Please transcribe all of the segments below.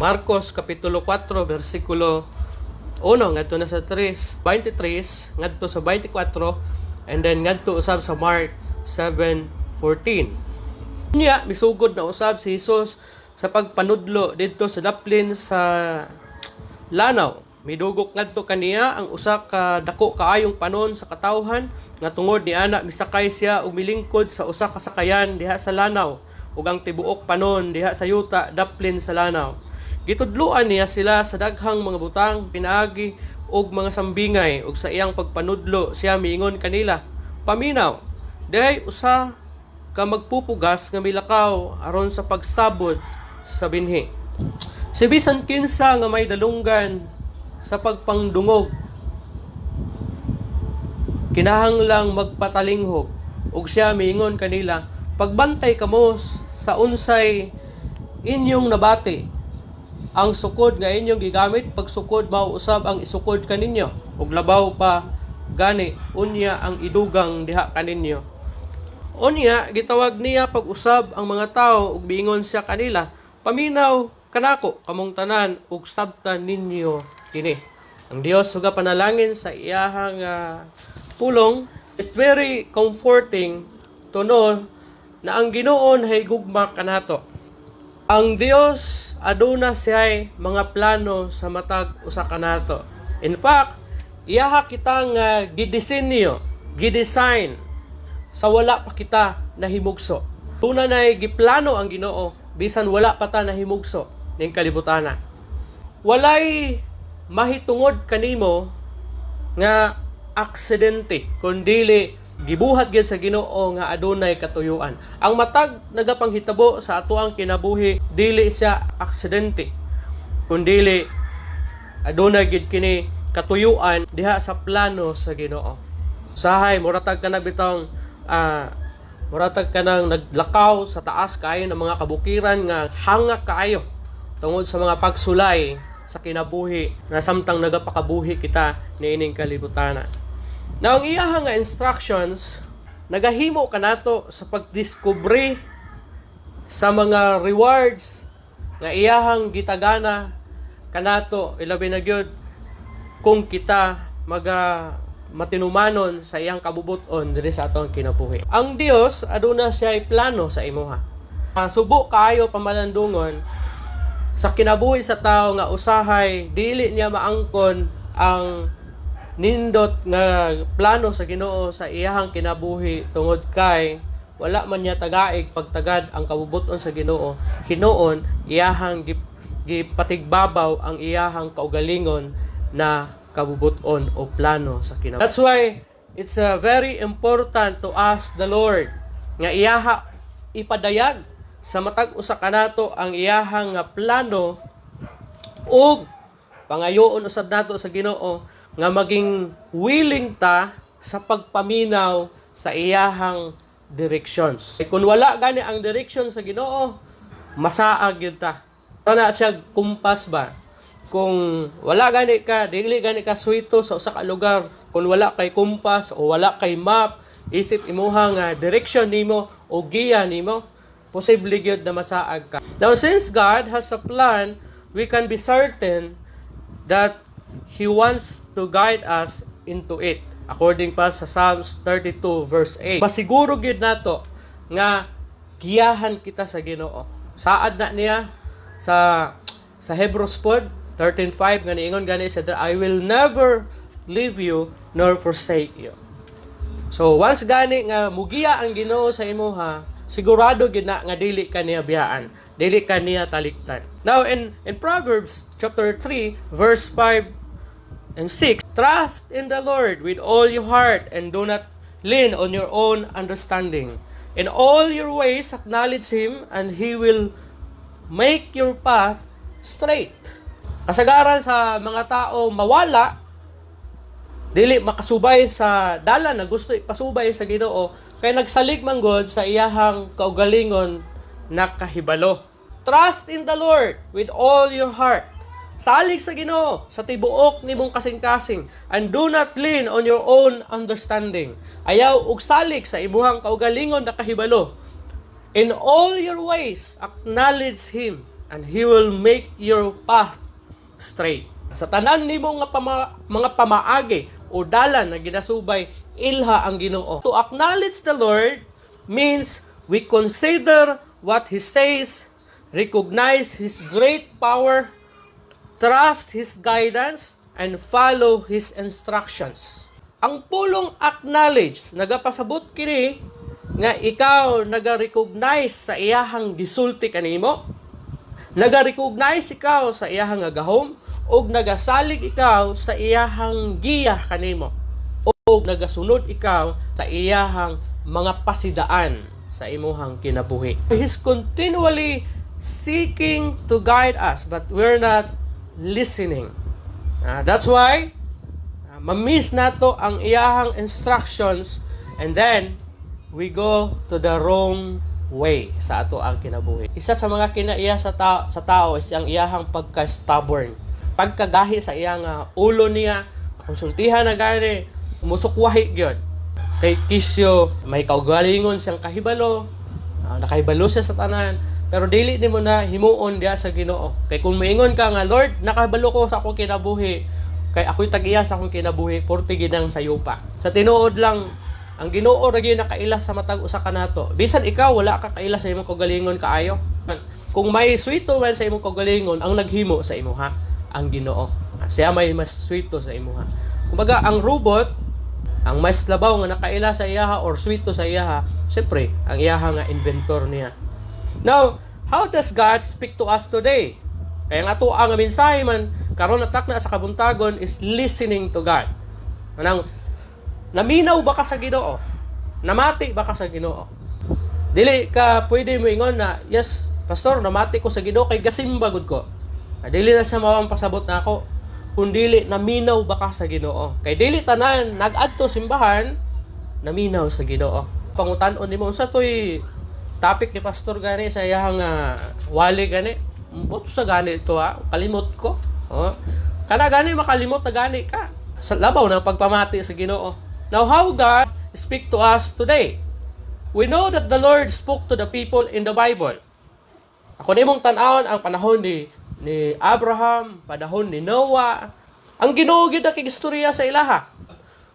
Marcos kapitulo 4 bersikulo 1 ngadto na sa 3:23 ngadto sa 24, and then ngadto usab sa Mark 7:14. Nya misugod na usab si Jesus sa pagpanudlo didto sa daplin sa lanaw. Midugok ngadto kaniya ang usa ka dako kaayong panon sa katawhan nga tungod niana misakay siya og milingkod sa usa ka sakayan diha sa lanaw, ug ang tibuok panon diha sa yuta daplin sa lanaw. Gitudloan niya sila sa daghang mga butang pinaagi og mga sambingay, ug sa iyang pagpanudlo siya miingon kanila, "Paminaw, dihay usa ka magpupugas nga milakaw aron sa pagsabod sa binhi. Si bisan kinsa nga may dalunggan sa pagpangdungog kinahanglang magpatalinghog." Ug siya miingon kanila, "Pagbantay kamo sa unsay inyong nabati. Ang sukod nga inyong gigamit pagsukod mao usab ang isukod kaninyo, ug labaw pa gani unya ang idugang diha kaninyo." Unya gitawag niya pag-usab ang mga tawo ug miingon siya kanila, "Paminaw kanako kamong tanan ug sabtan ninyo kini." Ang Dios suga panalangin sa iyahang pulong. It's very comforting to know na ang Ginoo nahigugma kanato. Ang Dios aduna siya'y mga plano sa matag usa kanato. In fact, iyaha kitang gidisenyo, gidesign sa wala pa kita nahimugso. Tuna nay giplano ang Ginoo bisan wala pa ta nahimugso ning kalibutana. Walay mahitungod kanimo nga aksidente kun dili gibuhat gyud sa Ginoo nga adunay katuyuan. Ang matag nagapanghitabo sa atoang kinabuhi, dili siya aksidente kun dili adunay gyud kini katuyuan diha sa plano sa Ginoo. Sahay muratag ka nang naglakaw sa taas kaayo ng mga kabukiran nga hangak kaayo tungod sa mga pagsulay sa kinabuhi nga samtang nagapakabuhi kita niining kalibutana. Now, ang iyaha nga instructions nagahimo kanato sa pagdiskubre sa mga rewards nga iyahang gitagana kanato, ilabi na gyud kung kita maga matinumanon sa iyang kabubuton diri sa atong kinabuhi. Ang Dios aduna siya plano sa imuha. Subo kaayo pamalandungon sa kinabuhi sa tao nga usahay dili niya maangkon ang nindot nga plano sa Ginoo sa iyahang kinabuhi tungod kay wala man niya tagaig pagtagad ang kabubuton sa Ginoo. Hinuon iyahang gipatigbabaw ang iyahang kaugalingon na kabubuton o plano sa kinabuhi. That's why it's very important to ask the Lord nga iyaha ipadayag sa matag usa kanato ang iyahang nga plano, ug pangayoon usab nato sa Ginoo nga maging willing ta sa pagpaminaw sa iyahang directions. Kung wala gani ang direction sa Ginoo, masaag gyud ta. Na siya kumpas ba? Kung wala gani ka, dili gani ka suwito sa usa ka lugar, kung wala kay kumpas o wala kay map, isip imuha nga direction nimo o giya nimo, posible gyud na masaag ka. Now, since God has a plan, we can be certain that He wants to guide us into it. According pa sa Psalms 32 verse 8. Masiguro gyud nato nga giyahan kita sa Ginoo. Saad na niya sa Hebrews pod 13:5 nga niingon gani siya, "I will never leave you nor forsake you." So once gani nga mugiya ang Ginoo sa imuha, sigurado gyud na nga dili ka niya biyaan, dili ka niya talikdan. Now, in Proverbs chapter 3 verse 5 and 6, "Trust in the Lord with all your heart and do not lean on your own understanding. In all your ways acknowledge Him and He will make your path straight." Kasagaran sa mga tao mawala, dili makasubay sa dalan na gusto ipasubay sa Ginoo kay nagsalig man gud sa iyahang kaugalingon na kahibalo. Trust in the Lord with all your heart. Salig sa Ginoo sa tibuok nimong kasing-kasing and do not lean on your own understanding. Ayaw og salig sa imuhang kaugalingon na kahibalo. In all your ways acknowledge Him and He will make your path straight. Sa tanan nimo nga mga pamaagi o dalan na ginasubay, ilha ang Ginoo. To acknowledge the Lord means we consider what He says, recognize His great power, trust His guidance, and follow His instructions. Ang pulong "acknowledge", nagapasabot kini nga ikaw naga-recognize sa iyahang gisulti kanimo, naga-recognize ikaw sa iyahang nga gahom, ug nagasalig ikaw sa iyahang giya kanimo, ug nagasunod ikaw sa iyahang mga pasidaan sa imuhang kinabuhi. He's continually seeking to guide us, but we're not listening. That's why ma-miss nato ang iyahang instructions and then we go to the wrong way sa ato ang kinabuhi. Isa sa mga kinaiya sa tao is ang iyahang pagka-stubborn. Pagkagahi sa iyang ulo niya, konsultihan na gani, musukwahi gyud. Kay kisyo may kaugalingon siyang kahibalo, nakahibalo siya sa tanan, pero dili nimo na himuon diha sa Ginoo. Kay kung moingon ka nga, "Lord, nakahibalo ko sa akong kinabuhi, kay ako'y tag-iya sa akong kinabuhi," porte ginang sayupa. Sa tinuod lang, ang Ginoo ra gyud nakaila sa matag usa kanato. Bisan ikaw, wala ka kaila sa imong kaugalingon kaayo. Kung may swito man sa imong kaugalingon, ang naghimo sa imuha ang Ginoo. Siya may mas swito sa imuha. Kumbaga, ang robot, ang mas labaw nga nakaila sa iyaha or swito sa iyaha, siyempre, ang iyaha nga inventor niya. Now, how does God speak to us today? Kaya nga ato ang mensahe man karon atak na sa kabuntagon is listening to God. Anang naminaw ba ka sa Ginoo? Namati ba ka sa Ginoo? Dili ka pwede mo ingon na, "Yes, pastor, namati ko sa Ginoo kay gasimba gud ko." Dili na siya mawang pasabot na ako. Kung dili, naminaw ba ka sa Ginoo? Kay dili tanan nag-adto simbahan naminaw sa Ginoo. Pangutan-on nimo, unsa toy topic ni pastor gani sa iyang wali gani? Ambot sa gani to ha, kalimot ko. Oh. Kana gani makalimot na gani ka. Sa labaw ng pagpamati sa Ginoo. Now, how God speak to us today? We know that the Lord spoke to the people in the Bible. Ako nimong tan-awon ang panahon ni Abraham, panahon ni Noah. Ang Ginoo gyud nakigistorya sa ilaha.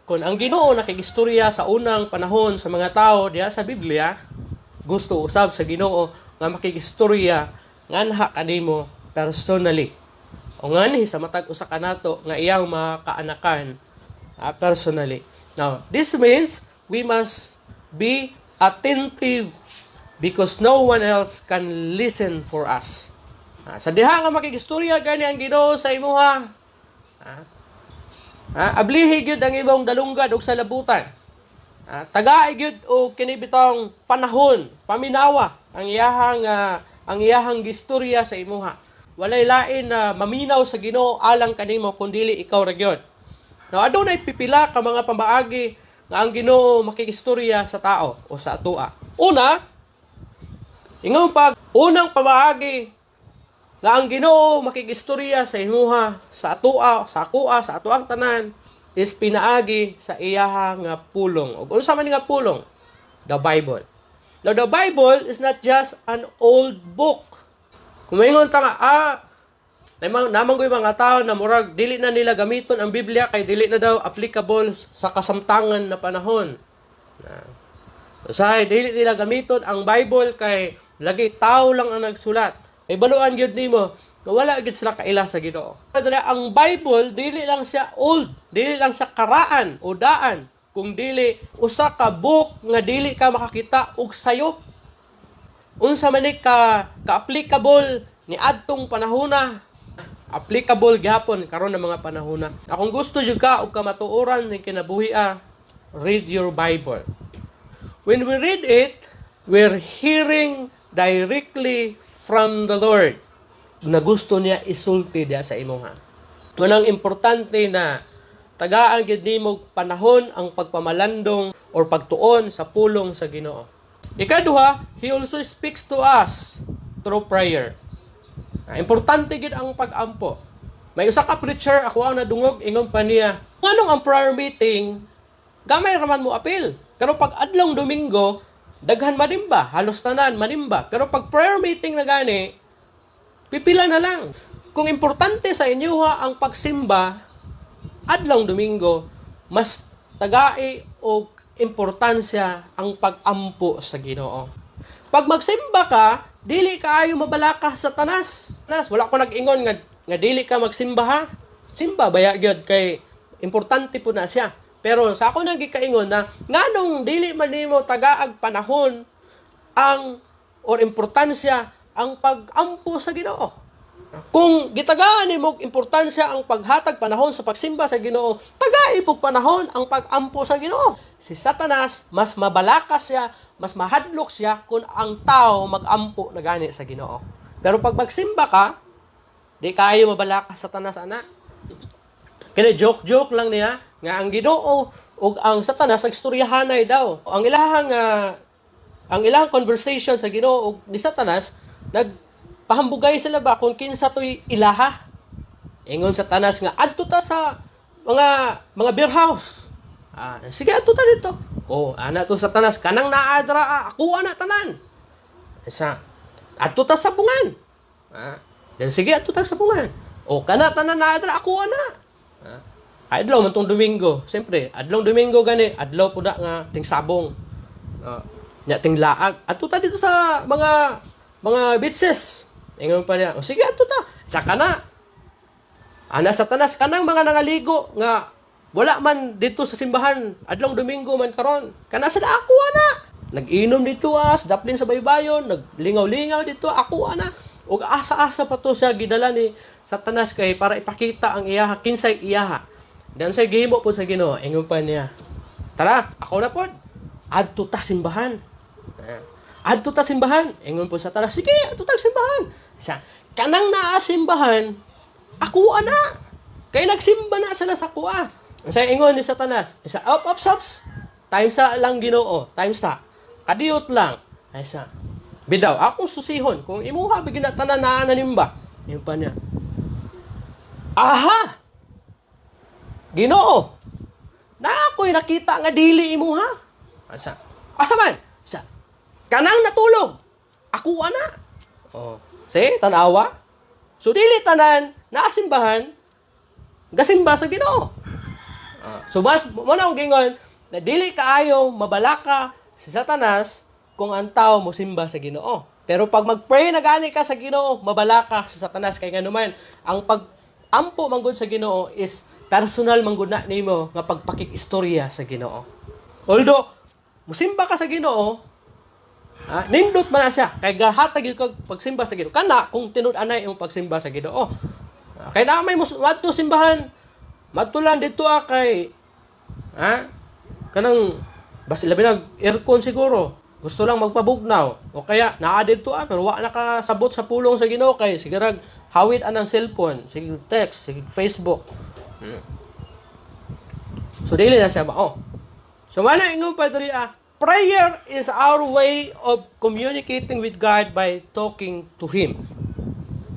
Kung ang Ginoo nakigistorya sa unang panahon sa mga tao diha sa Biblia, gusto usab sa Ginoo nga makigistorya nganha kanimo personally. O nganhi sa matag usa kanato nga iyang mga kaanakan personally. Now, this means we must be attentive because no one else can listen for us. Sa diha nga makigistorya gani ang Ginoo sa imuha, ablihi gyud ang imong dalunggan og salabutan. Tagai gyud og kini bitong panahon, paminawa ang iyahang gistorya sa imuha. Walay lain na maminaw sa Ginoo alang kanimo kun dili ikaw ra gyud. Now, adunay pipila ka mga pamaagi nga ang Ginoo makigistorya sa tao o sa atoa. Una, ingon pag unang pamaagi nga ang Ginoo makigistorya sa imuha, sa atoa, sa akoa, sa atoang tanan is pinaagi sa iyaha nga pulong. Ug unsa man nga pulong? The Bible. Now, the Bible is not just an old book. Kung maingon ta nga, namang ko'y mga tao na murag dili na nila gamiton ang Biblia kay dili na daw applicable sa kasamtangan na panahon. Na, usahay dili nila gamiton ang Bible kay lagi tao lang ang nagsulat. Ay baluan gyud nimo nga wala gyud sila kaila sa Ginoo. Ang Bible dili lang siya old, dili lang siya karaan o daan, kung dili usa ka book nga dili ka makakita og sayop. Unsa man ni ka ka-applicable ni adtong panahona, applicable gihapon karon ng mga panahona. Akong gusto jud ka og kamatuoran ning kinabuhi, read your Bible. When we read it, we're hearing directly from the Lord na gusto niya isulti diya sa imuha. Manang importante na tagaan gyud nimo panahon ang pagpamalandong or pagtuon sa pulong sa Ginoo. Ikaduha, He also speaks to us through prayer. Importante gyud ang pag-ampo. May usa ka preacher ako ang nadungog, ingon pa niya, nganong ang prayer meeting gamay raman mo apil. Pero pag adlong Domingo, daghan manimba, halos tanan manimba. Pero pag prayer meeting na gani, Pipila na lang. Kung importante sa inyo ha ang pagsimba adlong Domingo, mas tagai og importansya ang pagampo sa Ginoo. Pag magsimba ka, dili kaayo mabalaka sa Satanas. Nas, wala ko nag-ingon nga dili ka magsimba ha. Simba baya gyud kay importante po na siya. Pero sa ako nang gikaingon na nganong dili man nimo tagaag panahon ang or importansya ang pagampo sa Ginoo. Kung gitagaan nimo importansya ang paghatag panahon sa pagsimba sa Ginoo, tagai pug panahon ang pagampo sa Ginoo. Si Satanas mas mabalakas siya, mas mahadlok siya kung ang tao magampo na gani sa Ginoo. Pero pag magsimba ka, di kayo mabalakas sa Satanas ana. Kini joke-joke lang niya nga ang Ginoo ug ang Satanas nagstoryahanay daw. Ang ilahang conversation sa Ginoo ug ni Satanas, nagpahambugay sila ba kung kinsa to'y ilaha. Ingon Satanas nga adto ta sa mga beer house. Ah, sige, adto ta dito. Oh, ana to Satanas, kanang naa dra, ah, ako ana tanan. Isa, adto ta sa bungan. Ah, then sige, adto ta sa bungan. O kana tanan naa dra, ako ana. Ah, adlaw man tong Domingo. Siyempre, adlaw Domingo gani, adlaw pud nga tingsabong. Ah, nya tinglaag. Adto ta dito sa mga beaches. Ingon pa niya, o sige, adto ta. Sa kana. Ana Satanas, kanang mga nangaligo nga wala man dito sa simbahan, adlong Domingo man karon. Kana sa ako ana. Nag-inom dito ah, sa daplin sa baybayon, naglingaw-lingaw dito, ako ana. Ug asa-asa pa to siya gidala ni Satanas kay para ipakita ang iyaha, kinsay iyaha. Dan sa gihimo pod sa Ginoo, ingon pa niya, "Tara, ako na pod. Adto ta simbahan." Ah. "Adto ta simbahan." Ingon po Satanas, "Sige, adto ta simbahan." Sa kanang naa simbahan, ako ana. Kay nagsimba na sila sa kuha. Ang sa ingon ni Satanas, isa up up ups. Time sa lang Ginoo, time sa. Kadiyot lang. Ay sa bidaw, akong susihon kung imuha bigin na tanan naa na nimba. Ingon pa niya. "Aha! Ginoo, na ako'y nakita nga dili imuha." Asa? Asa man? Sa kanang natulog. Ako ana. Oh. See, tanawa. So dili tanan naasimbahan gasimba sa Ginoo. Ah, so mas mo na akong gingon na dili kaayo mabalaka si Satanas kung ang tao mosimba sa Ginoo. Pero pag mag-pray na gani ka sa Ginoo, mabalaka si Satanas kay nganuman ang pag-ampo manggod sa Ginoo is personal manggod na nimo nga pagpakikistorya sa Ginoo. Although musimba ka sa Ginoo, ah, nindot man na siya kay gahatag gyud kag pagsimba sa Ginoo. Kana kung tinud-anay imong pagsimba sa Ginoo. Ah, kay na may madto simbahan, madto lang dito ah kay ah, kanang basta labi nag aircon siguro. Gusto lang magpabugnaw o kaya naa didto ah pero wa na kasabot sa pulong sa Ginoo kay sige rag hawid anang cellphone, sige text, sige Facebook. So dili na siya mao. So mana ingon pa diri ah, prayer is our way of communicating with God by talking to Him.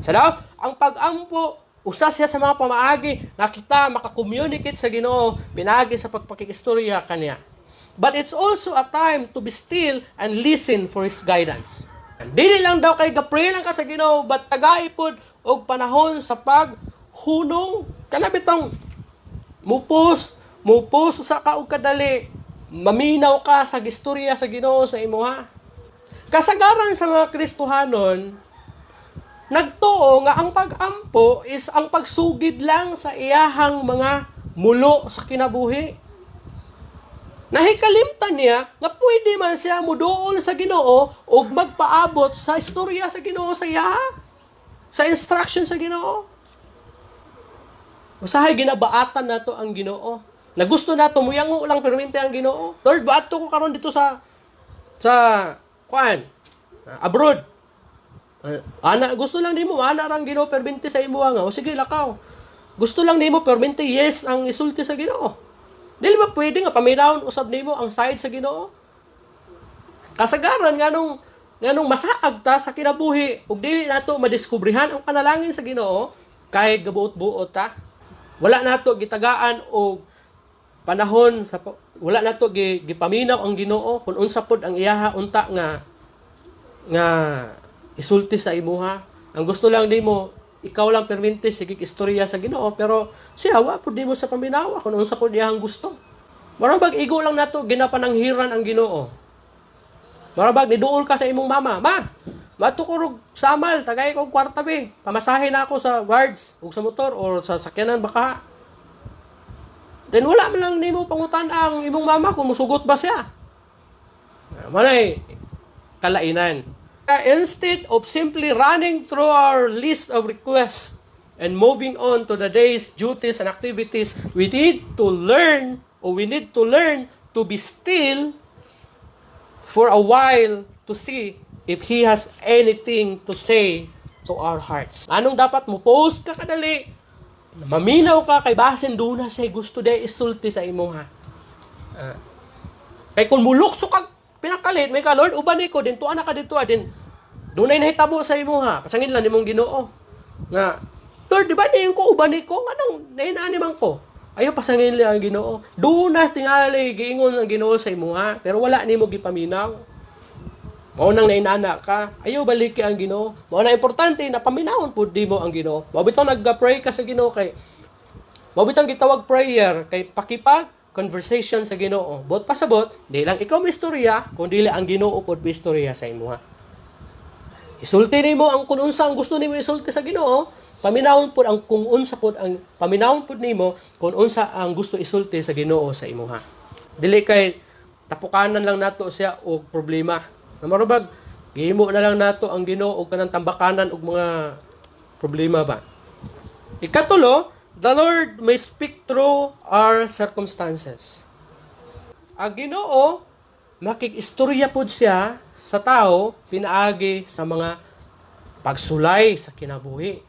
Sa daw, ang pag-ampo usa siya sa mga pamaagi nga kita makakommunicate sa Ginoo pinaagi sa pagpakikistorya kaniya. But it's also a time to be still and listen for His guidance. Dili lang daw kay ga-pray lang ka sa Ginoo, but tagai pod og panahon sa paghunong, kana bitong mupos mupos usa ka og kadali, maminaw ka sa gistorya sa Ginoo sa imuha. Kasagaran sa mga Kristohanon nagtuo nga ang pag-ampo is ang pagsugid lang sa iyahang mga mulo sa kinabuhi. Nahikalimtan niya nga pwede man siya muduol sa Ginoo ug magpaabot sa istorya sa Ginoo sa iyaha. Sa instruction sa Ginoo. Usahay ginabaatan nato ang Ginoo. Na gusto nato muyango lang permente ang Ginoo. "Lord, baadto ko karon dito sa kuan abroad." Ana gusto lang nimo ana rang Ginoo permente sa imo nga. O sige, lakaw. Gusto lang nimo permente yes ang isulti sa Ginoo. Dili ba pwede nga paminawon usab nimo ang side sa Ginoo? Kasagaran nganong masaag ta sa kinabuhi ug dili nato madiskubrihan ang panalangin sa Ginoo kay gabuot-buot ta. Wala nato gitagaan og panahon sa wala nato gipaminaw ang Ginoo kung unsa pod ang iyaha unta nga nga isulti sa imuha. Ang gusto lang nimo, ikaw lang perminti sige istorya sa Ginoo, pero siya wa pud nimo sa paminawa kung unsa pud iyang gusto. Mura bag igo lang nato ginapananghiran ang Ginoo. Mura bag niduol ka sa imong mama, "Ma, maadto ko Samal, tagay ko kwarta be. Pamasahe na ako sa wards ug sa motor or sa sakyanan baka." Then wala man lang nimo pangutan ang imong mama kung musugot ba siya. Manay kalainan. Instead of simply running through our list of requests and moving on to the day's duties and activities, we need to learn to be still for a while to see if He has anything to say to our hearts. Anong dapat mo pause ka kadali, maminaw ka kay basin duna siya gusto de isulti sa imo ha. Kay kung mulukso kag pinakalit, may ka, "Lord, uban ko din tuwa na ka dito din." Dunay nahitabo sa imo ha. Pasangin lang nimong Ginoo. Nga, "Lord, di ba niyon ko uban ko? Anong nahinani man ko?" Ayaw pasangin lang ang Ginoo. Duna tingali giingon ang Ginoo sa imo ha, pero wala nimo gipaminaw. Mao nang nainana ka, ayaw baliki ang Ginoo. Mao na importante na paminawon pud nimo ang Ginoo. Mao bitaw nagga-pray ka sa Ginoo kay mao bitang gitawag prayer kay pakipag conversation sa Ginoo. Bot pasabot, di lang ikaw may istorya, kun dili ang Ginoo pod may istorya sa imo ha. Isulti nimo ang kung unsa ang gusto nimo isulti sa Ginoo, paminawon pud ang kung unsa pud ang paminawon pud nimo kung unsa ang gusto isulti sa Ginoo sa imo ha. Dili kay tapukanan lang nato siya og problema. Na marubag gihimo na lang nato ang Ginoo og kanang tambakanan og mga problema ba. Ikatulo, the Lord may speak through our circumstances. Ang Ginoo makig-istorya pod siya sa tao pinaagi sa mga pagsulay sa kinabuhi.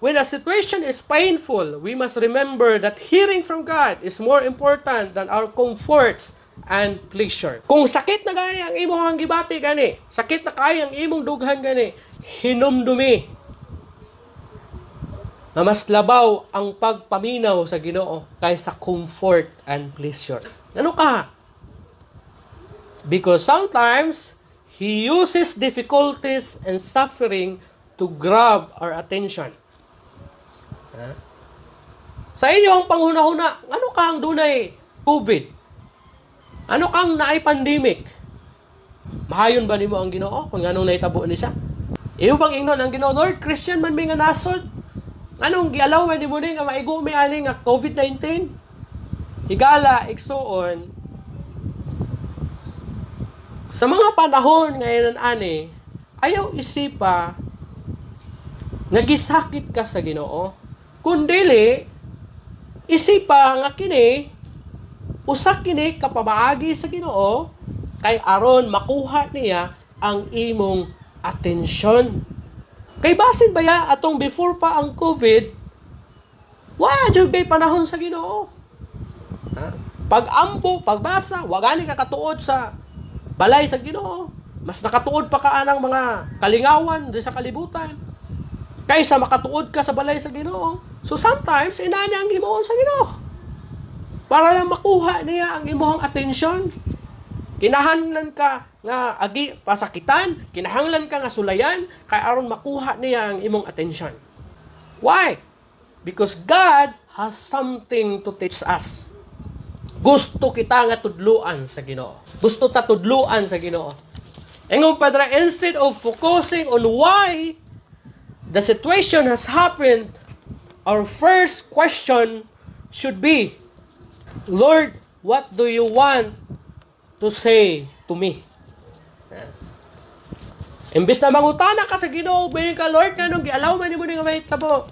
When a situation is painful, we must remember that hearing from God is more important than our comforts and pleasure. Kung sakit na gani ang imong gibati gani, sakit na kaayo ang imong dughan gani, hinumdumi na mas labaw ang pagpaminaw sa Ginoo kaysa comfort and pleasure. Ano ka? Because sometimes He uses difficulties and suffering to grab our attention. Ha? Sa inyo ang panghuna-huna, ano ka ang dunay COVID? Ano kang naay pandemic? Mahayon ba nimo ang Ginoo kung anong nahitabo ni siya? Iyo bang ingnon ang Ginoo, "Lord, Christian man mi nga nasod. Anong gialaw man nimo ni nga maigo mi ani nga COVID-19?" Higala, igsuon, sa mga panahon ngayon ani, ayaw isipa nga gisakit ka sa Ginoo. Kung dili, isipa nga kini usa kini ka pamaagi sa Ginoo kay aron makuha niya ang imong atensyon. Kay basin baya atong before pa ang COVID, wa jud kay panahon sa Ginoo. Ha? Pag-ampo, pagbasa, wa gani ka katuod sa balay sa Ginoo. Mas nakatuod pa ka anang mga kalingawan di sa kalibutan kaysa makatuod ka sa balay sa Ginoo. So sometimes inani ang himuon sa Ginoo para lang makuha niya ang imong atensyon. Kinahanglan ka nga agi pasakitan, kinahanglan ka nga sulayan kay aron makuha niya ang imong atensyon. Why? Because God has something to teach us. Gusto kita nga tudluan sa Ginoo. Gusto ta tudluan sa Ginoo. Ingon padra, instead of focusing on why the situation has happened, our first question should be, "Lord, what do you want to say to me?" Imbis na mangutana ka sa Ginoo, bayin ka, "Lord, nganong gialaw man nimo ni nga mahitabo?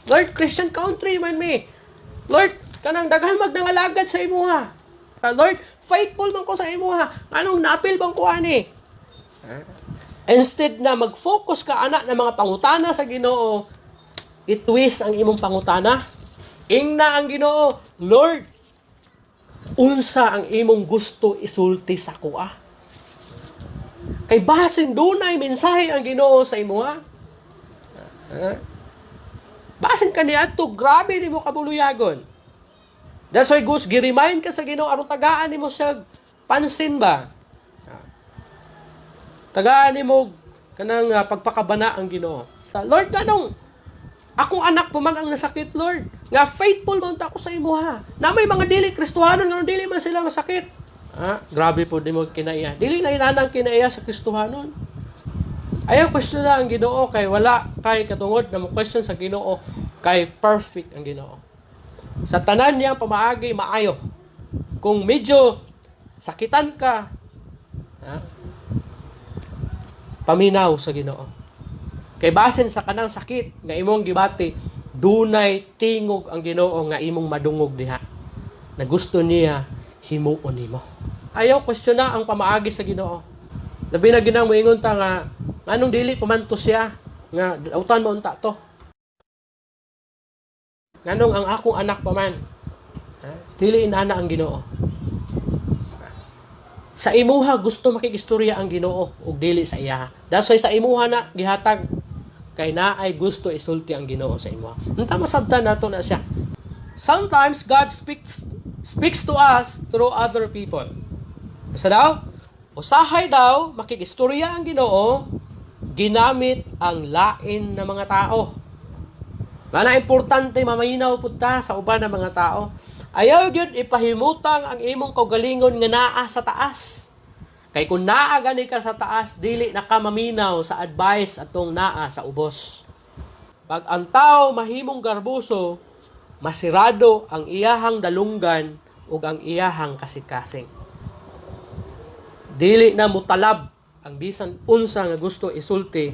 Lord, Christian country man mi. Lord, kanang daghan magnangalagad sa imuha. Lord, faithful man ko sa imuha. Anong naapil bang ko ani?" Instead na mag-focus ka ana ng mga pangutana sa Ginoo, i-twist ang imong pangutana. Ingna ang Ginoo, "Lord, unsa ang imong gusto isulti sa akoa?" Kay basin dunay mensahe ang Ginoo sa imuha. Ha? Basin ka niadto, grabe nimo kabuluyagon. That's why Gus, gi-remind ka sa Ginoo aron tagaan nimo siya pansin ba. Tagaan nimo Kanang pagpakabana ang Ginoo. Lord, anong akong anak pa man ang nasakit, Lord? Nga faithful man ta ako sa imuha. Na may mga dili Kristohanon nga dili man sila masakit. Ah, grabe po di mo kinaiya. Dili na inanang kinaiya sa Kristohanon. Ayaw question na ang Ginoo kay wala kay katungod na mo question sa Ginoo kay perfect ang Ginoo. Sa tanan niyang pamaagi, maayo. Kung medyo sakitan ka, ha, paminaw sa Ginoo. Kay basin sa kanang sakit nga imong gibati, dunay tingog ang Ginoo nga imong madungog diha. Na gusto niya himuon nimo. Ayaw question na ang pamaagi sa Ginoo. Labi na ginang moingon ta nga anong dili pa man to siya nga dautan mo unta to. Nganong ang akong anak pa man? Ha? Dili inana ang Ginoo. Sa imuha gusto makikistorya ang Ginoo ug dili sa iyaha. That's why sa imuha na gihatag kay naay gusto isulti ang Ginoo sa imuha. Unta masabtan nato na siya. Sometimes God speaks speaks to us through other people. Basta daw, usahay daw makikistorya ang Ginoo ginamit ang lain na mga tao. Mana importante maminaw pud ta sa uban ng mga tao. Ayaw gyud ipahimutang ang imong kaugalingon nga naa sa taas. Kay kung naa gani ka sa taas, dili na ka maminaw sa advice atong naa sa ubos. Pag ang tao mahimong garboso, masirado ang iyahang dalunggan ug ang iyahang kasikasing. Dili na mutalab ang bisan unsa nga gusto isulti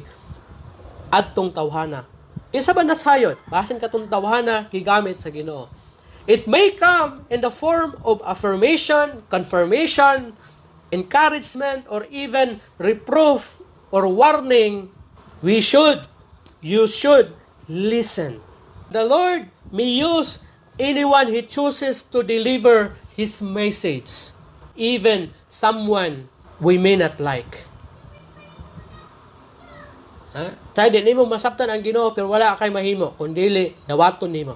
adtong tawhana. Isa ba nasayod? Basin katong tawhana gigamit sa Ginoo. It may come in the form of affirmation, confirmation, encouragement, or even reproof or warning. You should listen. The Lord may use anyone He chooses to deliver His message, even someone we may not like. Ha? Tay, di nimo masabtan ang Ginoo pero wala kay mahimo kun dili dawaton nimo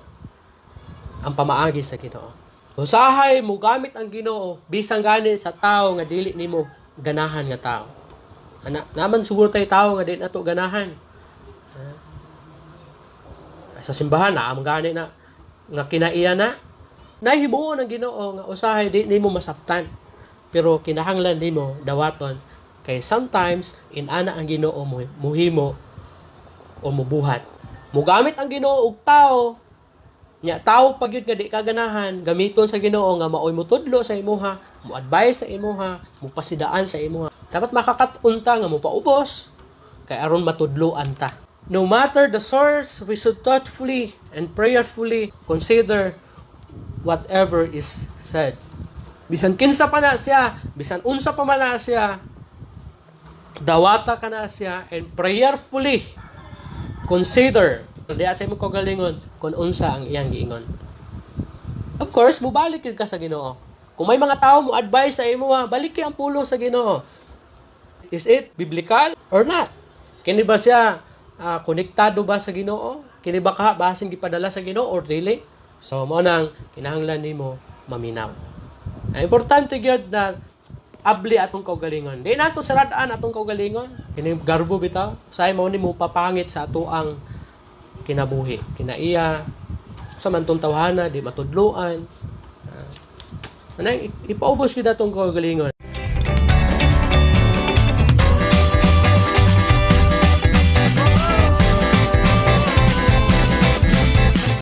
ang pamaagi sa Ginoo. Usahay mo gamit ang Ginoo bisan gani sa tao nga dili nimo ganahan nga tao. Ana, naman siguro tay tao nga di nato ganahan. Ha? Sa simbahan na ang gani na nga kinaiya na nahimuon ang Ginoo nga usahay di nimo masabtan. Pero kinahanglan nimo dawaton kay sometimes inana ang Ginoo mo muhimo o mubuhat. Mugamit ang Ginoo og tao nya tao pag yun nga di ka ganahan, gamiton sa Ginoo nga maoy mutudlo sa imuha, mo advise sa imuha, mo pasidaan sa imuha. Dapat makakat-on ta nga mo paubos kay aron matudloan ta. No matter the source, we should thoughtfully and prayerfully consider whatever is said. Bisan kinsa pa na siya, bisan unsa pa man na siya, dawata ka na siya and prayerfully consider diya sa imong kaugalingon kung unsa ang iyang giingon. Of course, mubalik gyud ka sa Ginoo. Kung may mga tao mo advise sa imo, balik ang pulong sa Ginoo. Is it biblical or not? Kini ba siya konektado ba sa Ginoo? Kini ba ka basin gipadala sa Ginoo or dili? So mo nang kinahanglan nimo maminaw. Ang importante gyud na abli atong kaugalingon. Di nato saradaan atong kaugalingon. Kini garbo bitaw. Say mo ni mo papangit sa ato ang kinabuhi. Kinaiya sa man tong tawhana di matudloan. Anay ipaubos gyud atong kaugalingon.